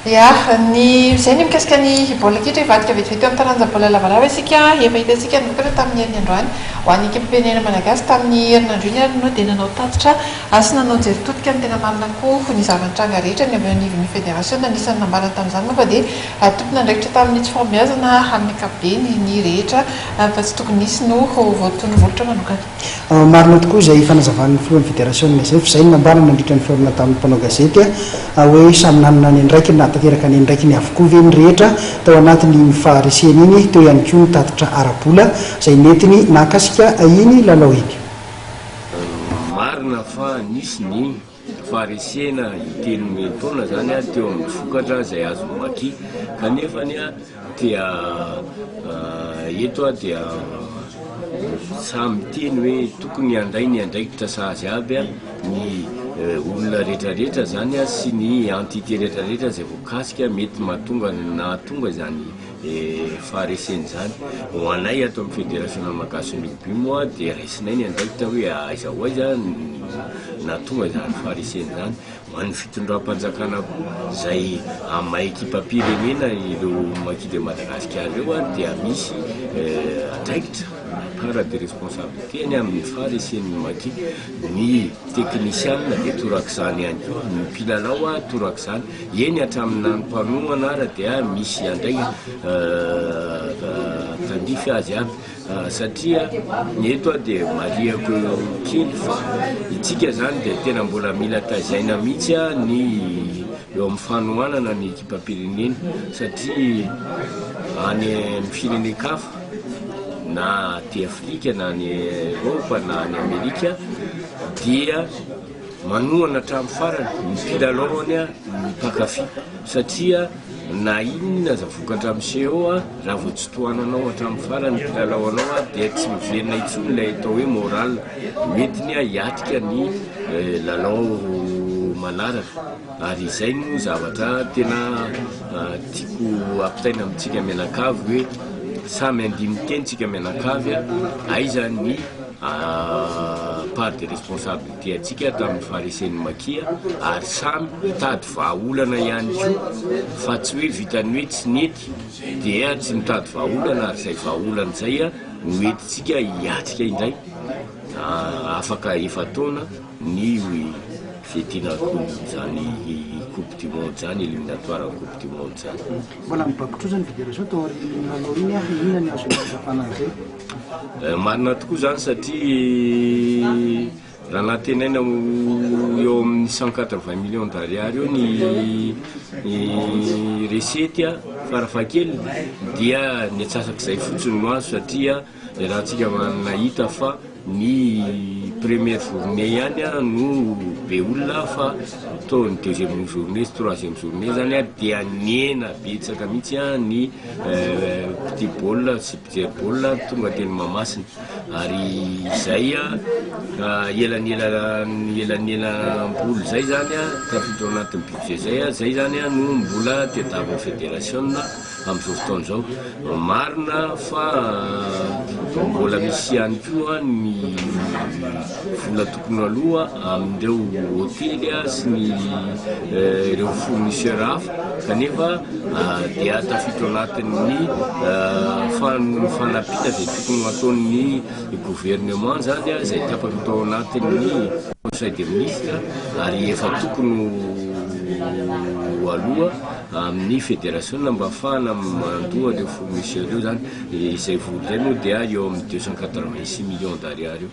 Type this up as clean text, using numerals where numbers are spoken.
Ya, ny izay ny mikasika ny baolina kitra hivadika vetivety eo amin'ny taranja baolina lavalava isika. Efa hitantsika ny vokatra tamin'ny herin'ny androany ho an'ny ekipam-pirenena malagasy. Tamin'ny herinandro iny ary no dia nanao tatitra sy nanao jery todika ny tena marina koa ny zava-nitranga rehetra ny avy eo anivon'ny federasiona. Anisan'ny nambarany tamin'izany moa fa dia tompon'andraikitra tamin'ny tsy fahombiazana amin'ny ankapobeny ny rehetra fa tsy tokony hisy no voatono-molotra manokana. Marina tokoa izay fanazavan'ny filohan'ny federasiona izay fa izay no nambarany nandritra ny fihaonana tamin'ny mpanao gazety hoe samy nanana ny andraikiny nahatanteraka ny andraikiny avokoa ve ny rehetra tao anatin'iny faharesena iny, teo ihany koa ny tatitra ara-bola izay nentiny nahakasika iny lalao iny. Marina fa nisy ny faharesena intelo miantaona izany teo amin'ny vokatra izay azon'ny Maki kanefa dia eto aho dia samy miteny hoe tokony handray ny andraikitra sahazy aby ny olona rehetrarehetra zany sy ny entité rehetrarehetra izay voakasika mety mahatonga nahatonga izany faharesena izany. Ho anay ato amin'ny Federasiona Malagasin'ny Rugby moa dia raisinay ny andraikitra hoe aiza ho aiza nahatonga izany faharesena izany. Ho an'ny fitondram-panjakana koa, izay amin'ny maha ekipam-pirenena ireo Maquis de Madagascar ireo dia misy andraikitra, part de responsabilité ny amin'ny faharesen'ny Maquis. Ny teknisianina dia torak'izany ihany koa, ny mpilalao torak'izany, eny hatramin'ny na ny mpanohana ara dia misy andraikitra tandrify azy aby. Satria ny eto aho dia marihako kely fa itsika zany dia tena mbola mila taizaina mihitsy ny eo amin'ny fanohanana ny ekipam-pirenena satria any amin'ny firenen-kafa na aty Afrika na any Eropa na any Amerika dia manohana hatramin'ny farany ny mpilalaony ny mpankafy satria Na inona aza vokatra miseho eo raha vao tsy tohananao hatramin'ny farany ny mpilalao anao dia tsy miverina intsony ilay atao hoe moral hoentiny hiatrika ny lalao manaraka ary izay no zavatra tena tiako ampitaina amintsika mianakavy hoe samy andinin-teny tsika mianakavy aiza ny part de responsabilité. Diantsika tamin'ny faharesen'ny Makia ary samy hitady vahaolana ihany koa fa tsy hoe vitan'ny hoe tsy nety dia tsy mitady vahaolana ary izay vahaolana izay no entintsika hiatrika indray afaka efa-taona ny fiadiana izany coupe du monde izany, éliminatoire ny coupe du monde izany. Mbola mibaby trosa ny fédération tao aorian'iny lalao iny, inona ny azo ilazana an'izay? Marina tokoa izany satria raha nantenaina ho eo amin'ny 180 millions d'ariary eo ny ny recette farafahakeliny dia ny antsasak'izay fotsiny no azo satria iarahantsika nahita fa ny première journée ihany no be olona fa tao ny deuxième journée sy troisième journée zany dia nihena betsaka mihitsy ny mpitia baolina sy mpijery baolina tonga teny Mahamasina ary izay elanelan'ny elanelam-bola izay zany tafiditra ao anatin'ny budget zay, zay zany no mbola tadiavin'ny federasiona amin'izao fotoana izao. Marina fa mbola misy ihany koa ny vola tokony aloa amin'ireo hotely sy ny ireo fournisseur hafa kanefa dia tafiditra ao anatin'ny fanampiana izay tokony ho ataon'ny gouvernement izany izay tapaka tao anatin'ny conseil des ministres ary efa tokony ho aloa amin'ny federasiona mba ahafahana mandoa ireo fournisseurs ireo izany, izay vola izay moa dia eo amin'ny 286 millions d'ariary eo.